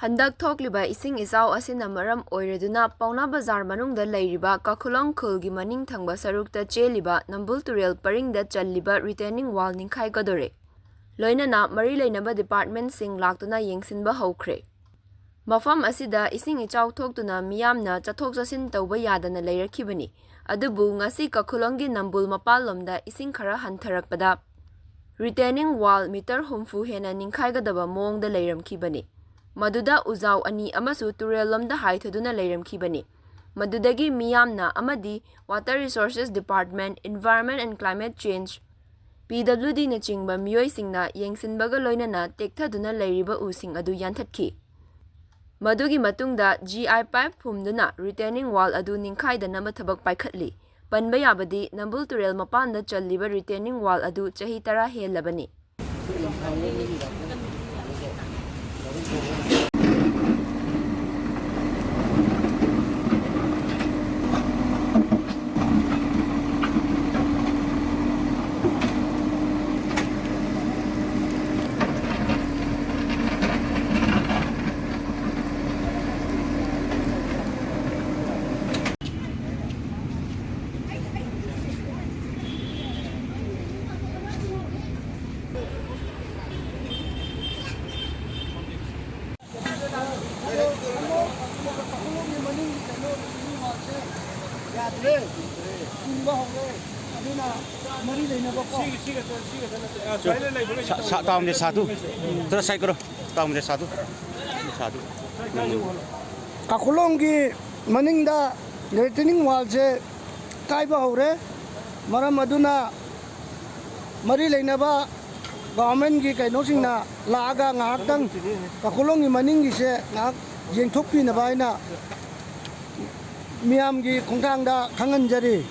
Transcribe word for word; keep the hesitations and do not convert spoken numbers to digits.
ꯍꯟꯗꯛ ꯊꯣꯛꯂꯤꯕ ꯏꯁꯤꯡ ꯏꯆꯥꯎ ꯑꯁꯤꯅ ꯃꯔꯝ ꯑꯣꯏꯔꯗꯨꯅ ꯄꯥꯎꯅꯥ ꯕꯖꯥꯔ ꯃꯅꯨꯡꯗ ꯂꯩꯔꯤꯕ ꯀꯥꯈꯨꯂꯣꯡ ꯈꯨꯜꯒꯤ ꯃꯅꯤꯡ ꯊꯪꯕ ꯁꯔꯨꯛꯇ ꯆꯦꯜꯂꯤꯕ ꯅꯝꯕꯨꯜ ꯇꯨꯔꯦꯜ ꯄꯔꯤꯡꯗ ꯆꯜꯂꯤꯕ retaining wall ꯅꯤꯡꯈꯥꯏꯒꯗꯣꯔꯦ꯫ ꯂꯣꯏꯅꯅ ꯃꯔꯤ ꯂꯩꯅꯕ department ꯁꯤꯡ ꯂꯥꯛꯇꯨꯅ ꯌꯦꯡꯁꯤꯟꯕ ꯍꯧꯈ꯭ꯔꯦ꯫ ꯃꯐꯝ ꯑꯁꯤꯗ ꯏꯁꯤꯡ ꯏꯆꯥꯎ ꯊꯣꯛꯇꯨꯅ ꯃꯤꯌꯥꯝꯅ ꯆꯠꯊꯣꯛ ꯆꯠꯁꯤꯟ ꯇꯧꯕ ꯌꯥꯗꯅ ꯂꯩꯔꯛꯈꯤꯕꯅꯤ꯫ ꯑꯗꯨꯕꯨ ꯉꯁꯤ ꯀꯈꯨꯂꯣꯡꯒꯤ ꯅꯝꯕꯨꯜ ꯃꯄꯥꯜꯂꯣꯝꯗ ꯏꯁꯤꯡ ꯈꯔ ꯍꯟꯊꯔꯛꯄꯗ retaining wall meter ꯍꯨꯝꯐꯨ ꯍꯦꯟꯅ ꯅꯤꯡꯈꯥꯏꯒꯗꯕ ꯃꯑꯣꯡꯗ ꯂꯩꯔꯝꯈꯤꯕꯅꯤ꯫ ꯃꯗꯨꯗ ꯎꯖꯥꯎ ꯑꯅꯤ ꯑꯃꯁꯨ ꯇꯨꯔꯦꯜꯂꯣꯝꯗ ꯍꯥꯏꯊꯗꯨꯅ ꯂꯩꯔꯝꯈꯤꯕꯅꯤ꯫ ꯃꯗꯨꯗꯒꯤ ꯃꯤꯌꯥꯝꯅ ꯑꯃꯗꯤ Water Resources Department, Environment and Climate Change, P W D ꯅꯆꯤꯡꯕ ꯃꯤꯑꯣꯏꯁꯤꯡꯅ ꯌꯦꯡꯁꯤꯟꯕꯒ ꯂꯣꯏꯅꯅ ꯇꯦꯛꯊꯗꯨꯅ ꯂꯩꯔꯤꯕ ꯎꯁꯤꯡ ꯑꯗꯨ ꯌꯥꯟꯊꯠꯈꯤ꯫ ꯃꯗꯨꯒꯤ ꯃꯇꯨꯡꯗ G I pipe ꯐꯨꯝꯗꯨꯅ retaining wall ꯑꯗꯨ ꯅꯤꯡꯈꯥꯏꯗꯅꯕ ꯊꯕꯛ ꯄꯥꯏꯈꯠꯂꯤ꯫ ꯄꯟꯕ ꯌꯥꯕꯗꯤ, ꯅꯝꯕꯨꯜ ꯇꯨꯔꯦꯜ ꯃꯄꯥꯟꯗ ꯆꯜꯂꯤꯕ retaining wall ꯑꯗꯨ ꯆꯍꯤ ꯇꯔꯥ ꯍꯦꯜꯂꯕꯅꯤ꯫ ꯌꯥꯗ꯭ꯔꯦ, ꯆꯤꯡꯕ ꯍꯧꯔꯦ꯫ ꯑꯗꯨꯅ ꯃꯔꯤ ꯂꯩꯅꯕꯀꯣ꯫ ꯁꯥ-, ꯁꯥ-, ꯇꯥꯎꯟꯁꯦ ꯁꯥꯗꯨ꯫ ꯊꯣꯔꯥ side ꯀꯔꯣ꯫ ꯇꯥꯎꯟꯁꯦ ꯁꯥꯗꯨ꯫ ꯁꯥꯗꯨ꯫ ꯀꯥꯈꯨꯂꯣꯡꯒꯤ ꯃꯅꯤꯡꯗ retaining wall ꯁꯦ ꯀꯥꯏꯕ ꯍꯧꯔꯦ꯫ ꯃꯔꯝ ꯑꯗꯨꯅ ꯃꯔꯤ ꯂꯩꯅꯕ government ꯀꯤ ꯀꯩꯅꯣꯁꯤꯡꯅ ꯂꯥꯛꯑꯒ ꯉꯥꯏꯍꯥꯛꯇꯪ ꯀꯥꯈꯨꯂꯣꯡꯒꯤ ꯃꯅꯤꯡꯒꯤꯁꯦ ꯉꯥꯏꯍꯥꯛ ꯌꯦꯡꯊꯣꯛꯄꯤꯅꯕ ꯍꯥꯏꯅ ꯃꯤꯌꯥꯝꯒꯤ ꯈꯣꯡꯊꯥꯡꯗ ꯈꯪꯍꯟꯖꯔꯤ꯫